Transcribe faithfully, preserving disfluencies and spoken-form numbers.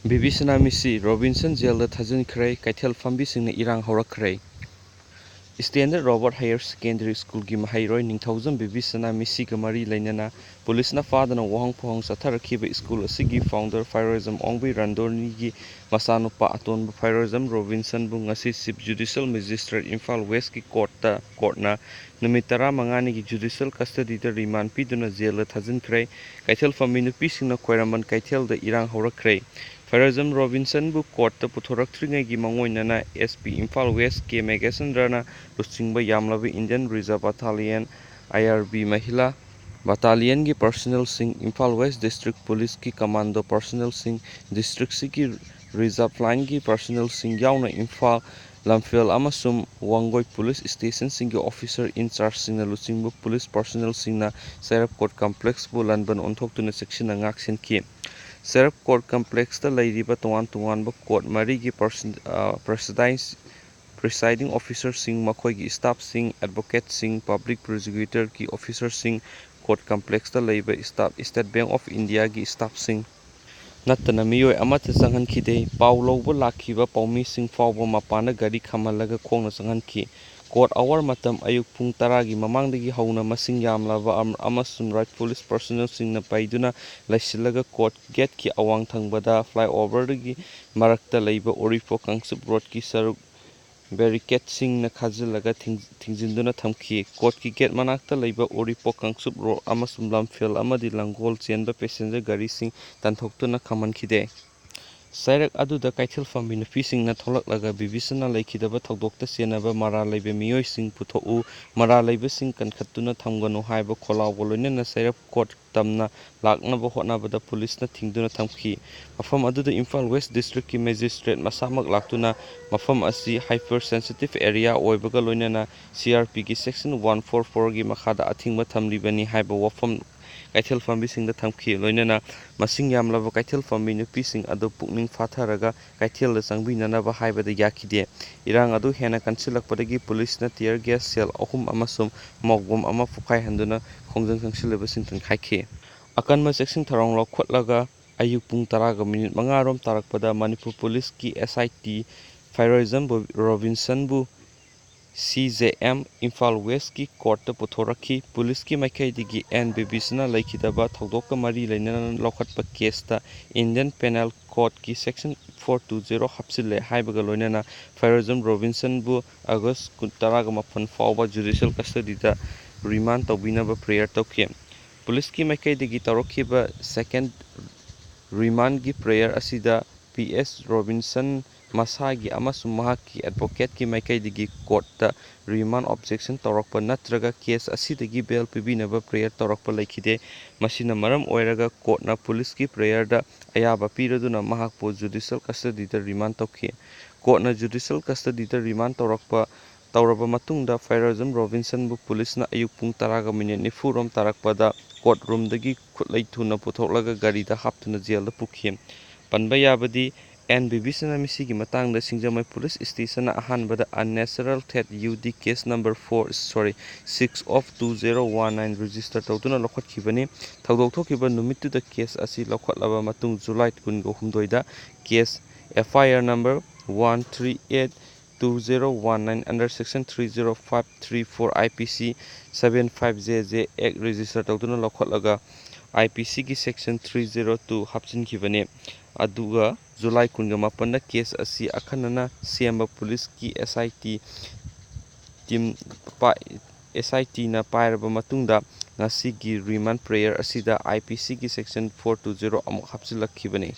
ꯕꯤꯕꯤꯁꯅꯥ ꯃꯤꯁꯤ ꯔꯣꯕꯤꯟꯁꯟ ꯖꯦꯜꯗ ꯊꯥꯖꯤꯟꯈ꯭ꯔꯦ꯫ ꯀꯩꯊꯦꯜ ꯐꯝꯕꯤꯁꯤꯡꯅ ꯏꯔꯥꯡ ꯍꯧꯔꯛꯈ꯭ꯔꯦ꯫ Standard Robert Higher Secondary Schoolꯒꯤ ꯃꯍꯩꯔꯣꯏ ꯅꯤꯡꯊꯧꯖꯝ ꯕꯤꯕꯤꯁꯅꯥ ꯃꯤꯁꯤꯒ ꯃꯔꯤ ꯂꯩꯅꯅ ꯄꯨꯂꯤꯁꯅ ꯐꯥꯗꯨꯅ ꯋꯥꯍꯪ ꯄꯨꯍꯪ ꯆꯠꯊꯔꯛꯈꯤꯕ ꯁ꯭ꯀꯨꯜ ꯑꯁꯤꯒꯤ founder ꯐꯥꯏꯔꯣꯏꯖꯝ ꯑꯣꯡꯕꯤ ꯔꯟꯗꯣꯔꯅꯤꯒꯤ ꯃꯆꯥꯅꯨꯄꯥ ꯑꯇꯣꯟꯕ ꯐꯥꯏꯔꯣꯏꯖꯝ ꯔꯣꯕꯤꯟꯁꯟꯕꯨ ꯉꯁꯤ Chief Judicial Magistrate ꯏꯝꯐꯥꯜ Westꯀꯤ ꯀꯣꯔꯠꯇ, ꯀꯣꯔꯠꯅ ꯅꯨꯃꯤꯠ ꯇꯔꯥꯃꯉꯥꯅꯤꯒꯤ judicial custodyꯗ remand ꯄꯤꯗꯨꯅ ꯖꯦꯜꯗ ꯊꯥꯖꯤꯟꯈ꯭ꯔꯦ꯫ ꯀꯩꯊꯦꯜ ꯐꯝꯃꯤ ꯅꯨꯄꯤꯁꯤꯡꯅ ꯈ꯭ꯋꯥꯏꯔꯝꯕꯟ ꯀꯩꯊꯦꯜꯗ ꯏꯔꯥꯡ ꯍꯧꯔꯛꯈ꯭ꯔꯦ꯫ ꯐꯥꯏꯔꯣꯏꯖꯝ ꯔꯣꯕꯤꯟꯁꯟꯕꯨ ꯀꯣꯔꯠꯇ ꯄꯨꯊꯣꯔꯛꯇ꯭ꯔꯤꯉꯩꯒꯤ ꯃꯥꯡꯑꯣꯏꯅꯅ S P ꯏꯝꯐꯥꯜ West ꯀꯦ ꯃꯦꯘꯦꯁꯟꯗ꯭ꯔꯅ ꯂꯨꯆꯤꯡꯕ ꯌꯥꯝꯂꯕ Indian Reserve Battalion, I R B, ꯃꯍꯤꯂꯥ battalionꯒꯤ personnelꯁꯤꯡ, Imphal West District Policeꯀꯤ commando personnelꯁꯤꯡ, districtꯁꯤꯒꯤ reserve lineꯒꯤ personnelꯁꯤꯡ ꯌꯥꯎꯅ ꯏꯝꯐꯥꯜ, ꯂꯝꯐꯦꯜ ꯑꯃꯁꯨꯡ ꯋꯥꯡꯒꯣꯏ police stationꯁꯤꯡꯒꯤ officer in chargeꯁꯤꯡꯅ ꯂꯨꯆꯤꯡꯕ police personnelꯁꯤꯡꯅ ꯁꯩꯔꯞ court complexꯄꯨ ꯂꯥꯟꯕꯟ ꯑꯣꯟꯊꯣꯛꯇꯨꯅ ꯆꯦꯛꯁꯤꯟꯅ ꯉꯥꯛ ꯁꯦꯟꯈꯤ꯫ ꯁꯩꯔꯞ court complexꯇ ꯂꯩꯔꯤꯕ ꯇꯣꯉꯥꯟ ꯇꯣꯉꯥꯟꯕ court ꯃꯔꯤꯒꯤ ꯄꯔꯁ-, ꯑ, ꯄ꯭ꯔꯁꯤꯗꯥꯏꯟꯁ-, presiding officerꯁꯤꯡ, ꯃꯈꯣꯏꯒꯤ staffꯁꯤꯡ, advocateꯁꯤꯡ, public prosecutorꯒꯤ officerꯁꯤꯡ, court complexꯇ ꯂꯩꯕ staff, State Bank of Indiaꯒꯤ staffꯁꯤꯡ ꯅꯠꯇꯅ ꯃꯤꯑꯣꯏ ꯑꯃꯠꯇ ꯆꯪꯍꯟꯈꯤꯗꯦ꯫ ꯄꯥꯎ ꯂꯧꯕ ꯂꯥꯛꯈꯤꯕ ꯄꯥꯎꯃꯤꯁꯤꯡ ꯐꯥꯎꯕ ꯃꯄꯥꯟꯗ ꯒꯥꯔꯤ ꯈꯥꯝꯍꯜꯂꯒ ꯈꯣꯡꯅ ꯆꯪꯍꯟꯈꯤ꯫ Court hour ꯃꯇꯝ ꯑꯌꯨꯛ ꯄꯨꯡ ꯇꯔꯥꯒꯤ ꯃꯃꯥꯡꯗꯒꯤ ꯍꯧꯅ ꯃꯁꯤꯡ ꯌꯥꯝꯂꯕ ꯑꯝ-, ꯑꯃꯁꯨꯡ riot police personnelꯁꯤꯡꯅ ꯄꯩꯗꯨꯅ ꯂꯩꯁꯤꯜꯂꯒ court gateꯀꯤ ꯑꯋꯥꯡ ꯊꯪꯕꯗ flyoverꯒꯤ ꯃꯔꯛꯇ ꯂꯩꯕ ꯎꯔꯤꯄꯣꯛ ꯀꯥꯡꯆꯨꯞ roadꯀꯤ ꯁꯔꯨꯛ barricadeꯁꯤꯡꯅ ꯈꯥꯖꯤꯜꯂꯒ ꯊꯤꯡ-, ꯊꯤꯡꯖꯤꯟꯗꯨꯅ ꯊꯝꯈꯤ꯫ Courtꯀꯤ gate ꯃꯅꯥꯛꯇ ꯂꯩꯕ ꯎꯔꯤꯄꯣꯛ ꯀꯥꯡꯆꯨꯞ road ꯑꯃꯁꯨꯡ ꯂꯝꯐꯦꯜ ꯑꯃꯗꯤ ꯂꯥꯡꯒꯣꯜ ꯆꯦꯟꯕ passenger ꯒꯥꯔꯤꯁꯤꯡ ꯇꯥꯟꯊꯣꯛꯇꯨꯅ ꯈꯥꯝꯍꯟꯈꯤꯗꯦ꯫ ꯆꯩꯔꯛ ꯑꯗꯨꯗ ꯀꯩꯊꯦꯜ ꯐꯝꯃꯤ ꯅꯨꯄꯤꯁꯤꯡꯅ ꯊꯣꯛꯂꯛꯂꯒ ꯕꯤꯕꯤꯁꯅꯥ ꯂꯩꯈꯤꯗꯕ ꯊꯧꯗꯣꯛꯇ ꯆꯦꯟꯅꯕ ꯃꯔꯥꯜ ꯂꯩꯕ ꯃꯤꯑꯣꯏꯁꯤꯡ ꯄꯨꯊꯣꯛꯎ, ꯃꯔꯥꯜ ꯂꯩꯕꯁꯤꯡ ꯀꯟꯈꯠꯇꯨꯅ ꯊꯝꯒꯅꯨ ꯍꯥꯏꯕ ꯈꯣꯜꯂꯥꯎꯕ ꯂꯣꯏꯅꯅ ꯆꯩꯔꯛ court ꯇꯝꯅ ꯂꯥꯛꯅꯕ ꯍꯣꯠꯅꯕꯗ ꯄꯨꯂꯤꯁꯅ ꯊꯤꯡꯗꯨꯅ ꯊꯝꯈꯤ꯫ ꯃꯐꯝ ꯑꯗꯨꯗ ꯏꯝꯐꯥꯜ West Districtꯀꯤ magistrate ꯃꯁꯥꯃꯛ ꯂꯥꯛꯇꯨꯅ ꯃꯐꯝ ꯑꯁꯤ hyper sensitive area ꯑꯣꯏꯕꯒ ꯂꯣꯏꯅꯅ C R Pꯒꯤ section one four fourꯒꯤ ꯃꯈꯥꯗ ꯑꯊꯤꯡꯕ ꯊꯝꯂꯤꯕꯅꯤ ꯍꯥꯏꯕ ꯋꯥꯐꯝ ꯀꯩꯊꯦꯜ ꯐꯝꯕꯤꯁꯤꯡꯗ ꯊꯝꯈꯤ꯫ ꯂꯣꯏꯅꯅ ꯃꯁꯤꯡ ꯌꯥꯝꯂꯕ ꯀꯩꯊꯦꯜ ꯐꯝꯕꯤ ꯅꯨꯄꯤꯁꯤꯡ ꯑꯗꯨ ꯄꯨꯛꯅꯤꯡ ꯐꯥꯊꯔꯒ ꯀꯩꯊꯦꯜꯗ ꯆꯪꯕꯤꯅꯅꯕ ꯍꯥꯏꯕꯗ ꯌꯥꯈꯤꯗꯦ꯫ ꯏꯔꯥꯡ ꯑꯗꯨ ꯍꯦꯟꯅ ꯀꯟꯁꯤꯜꯂꯛꯄꯗꯒꯤ ꯄꯨꯂꯤꯁꯅ tear gas shell ꯑꯍꯨꯝ ꯑꯃꯁꯨꯡ mop bomb ꯑꯃ ꯄꯣꯈꯥꯏꯍꯟꯗꯨꯅ ꯈꯣꯡꯖꯪ ꯆꯪꯁꯤꯜꯂꯤꯕꯁꯤꯡ ꯇꯟꯈꯥꯏꯈꯤ꯫ ꯑꯀꯟꯕ ꯆꯦꯛꯁꯤꯟ ꯊꯧꯔꯥꯡ ꯂꯧꯈꯠꯂꯒ ꯑꯌꯨꯛ ꯄꯨꯡ ꯇꯔꯥꯒ ꯃꯤꯅꯤꯠ ꯃꯉꯥ ꯔꯣꯝ ꯇꯥꯔꯛꯄꯗ ꯃꯅꯤꯄꯨꯔ ꯄꯨꯂꯤꯁꯀꯤ S I T ꯐꯩꯔꯣꯏꯖꯝ ꯕꯣ-, ꯔꯣꯕꯤꯟꯁꯟꯕꯨ C J M ꯏꯝꯐꯥꯜ ꯋꯦꯁꯀꯤ ꯀꯣꯔꯠꯇ ꯄꯨꯊꯣꯔꯛꯈꯤ꯫ ꯄꯨꯂꯤꯁꯀꯤ ꯃꯥꯏꯀꯩꯗꯒꯤ ꯑꯦꯟ ꯕꯤꯕꯤꯁꯅ ꯂꯩꯈꯤꯗꯕ ꯊꯧꯗꯣꯛꯀ ꯃꯔꯤ ꯂꯩꯅꯅ ꯂꯧꯈꯠꯄ ꯀꯦꯁꯇ Indian Penal Codeꯀꯤ Section four two zero ꯍꯥꯞꯆꯤꯜꯂꯦ ꯍꯥꯏꯕꯒ ꯂꯣꯏꯅꯅ ꯐꯩꯔꯣꯏꯖꯝ ꯔꯣꯕꯤꯟꯁꯟꯕꯨ ꯑꯥꯒꯁ ꯀꯨꯟ, ꯇꯔꯥꯒ ꯃꯥꯄꯟ ꯐꯥꯎꯕ ꯖꯨꯗꯤꯁꯤꯌꯦꯜ ꯀꯁꯇꯗꯤꯗ ꯔꯤꯃꯥꯟ ꯇꯧꯕꯤꯅꯕ ꯄ꯭ꯔꯦꯌꯔ ꯇꯧꯈꯤ꯫ ꯄꯨꯂꯤꯁꯀꯤ ꯃꯥꯏꯀꯩꯗꯒꯤ ꯇꯧꯔꯛꯈꯤꯕ ꯁꯦꯀꯦꯟ ꯔꯤꯃꯥꯟꯒꯤ ꯄ꯭ꯔꯦꯌꯔ ꯑꯁꯤꯗ P S ꯔꯣꯕꯤꯟꯁꯟ ꯃꯁꯥꯒꯤ ꯑꯃꯁꯨꯡ ꯃꯍꯥꯛꯀꯤ ꯑꯦꯗꯚꯣꯀꯦꯠꯀꯤ ꯃꯥꯏꯀꯩꯗꯒꯤ ꯀꯣꯔꯠꯇ ꯔꯤꯃꯥꯟ ꯑꯣꯕꯖꯦꯛꯁꯟ ꯇꯧꯔꯛꯄ ꯅꯠꯇ꯭ꯔꯒ ꯀꯦꯁ ꯑꯁꯤꯗꯒꯤ ꯕꯦꯜ ꯄꯤꯕꯤꯅꯕ ꯄ꯭ꯔꯦꯌꯔ ꯇꯧꯔꯛꯄ ꯂꯩꯈꯤꯗꯦ꯫ ꯃꯁꯤꯅ ꯃꯔꯝ ꯑꯣꯏꯔꯒ ꯀꯣꯔꯠꯅ ꯄꯨꯂꯤꯁꯀꯤ ꯄ꯭ꯔꯦꯌꯔꯗ ꯑꯌꯥꯕ ꯄꯤꯔꯗꯨꯅ ꯃꯍꯥꯛꯄꯨ ꯖꯨꯗꯤꯁꯤꯌꯦꯜ ꯀꯁꯇꯗꯤꯗ ꯔꯤꯃꯥꯟ ꯇꯧꯈꯤ꯫ ꯀꯣꯔꯠꯅ ꯖꯨꯗꯤꯁꯤꯌꯦꯜ ꯀꯁꯇꯗꯤꯗ ꯔꯤꯃꯥꯟ ꯇꯧꯔꯛꯄ, ꯇꯧꯔꯕ ꯃꯇꯨꯡꯗ ꯐꯩꯔꯣꯏꯖꯝ ꯔꯣꯕꯤꯟꯁꯟꯕꯨ ꯄꯨꯂꯤꯁꯅ ꯑꯌꯨꯛ ꯄꯨꯡ ꯇꯔꯥꯒ ꯃꯤꯅꯤꯠ ꯅꯤꯐꯨ ꯔꯣꯝ ꯇꯥꯔꯛꯄꯗ ꯀꯣꯔꯠ ꯔꯨꯝꯗꯒꯤ ꯈꯨꯠꯂꯩ ꯊꯨꯅ ꯄꯨꯊꯣꯛꯂꯒ ꯒꯥꯔꯤꯗ ꯍꯥꯞꯇꯨꯅ ꯖꯦꯜꯗ ꯄꯨꯈꯤ꯫ ꯄꯟꯕ ꯌꯥꯕꯗꯤ, ꯑꯦꯟ ꯕꯤꯕꯤꯁꯅ ꯃꯤꯁꯤꯒꯤ ꯃꯇꯥꯡꯗ ꯁꯤꯡꯖꯃꯩ ꯄꯨꯂꯤꯁ ꯁ꯭ꯇꯦꯁꯟꯅ ꯑꯍꯥꯟꯕꯗ unnatural death U D case number four, sorry, six of two zero one nine register ꯇꯧꯗꯨꯅ ꯂꯧꯈꯠꯈꯤꯕꯅꯤ꯫ ꯊꯧꯗꯣꯛ ꯊꯣꯛꯈꯤꯕ ꯅꯨꯃꯤꯠꯇꯨꯗ ꯀꯦꯁ ꯑꯁꯤ ꯂꯧꯈꯠꯂꯕ ꯃꯇꯨꯡ, ꯖꯨꯂꯥꯏ ꯀꯨꯟꯒ ꯍꯨꯝꯗꯣꯏꯗ case F I R number one three eight two zero one nine under section three zero five three four I P C seven five J J Act register ꯇꯧꯗꯨꯅ ꯂꯧꯈꯠꯂꯒ I P Cꯒꯤ section three zero two ꯍꯥꯞꯆꯤꯟꯈꯤꯕꯅꯤ꯫ ꯑꯗꯨꯒ July ꯀꯨꯟꯒ ꯃꯥꯄꯟꯗ case ꯑꯁꯤ ꯑꯈꯟꯅꯅ ꯁꯦꯝꯕ ꯄꯨꯂꯤꯁꯀꯤ S I T team ꯄꯥꯏ-, S I Tꯅ ꯄꯥꯏꯔꯕ ꯃꯇꯨꯡꯗ ꯉꯁꯤꯒꯤ ꯔꯤꯃꯥꯟ ꯄ꯭ꯔꯦꯌꯔ ꯑꯁꯤꯗ I P Cꯒꯤ section four two zero ꯑꯃꯨꯛ ꯍꯥꯞꯆꯤꯜꯂꯛꯈꯤꯕꯅꯤ꯫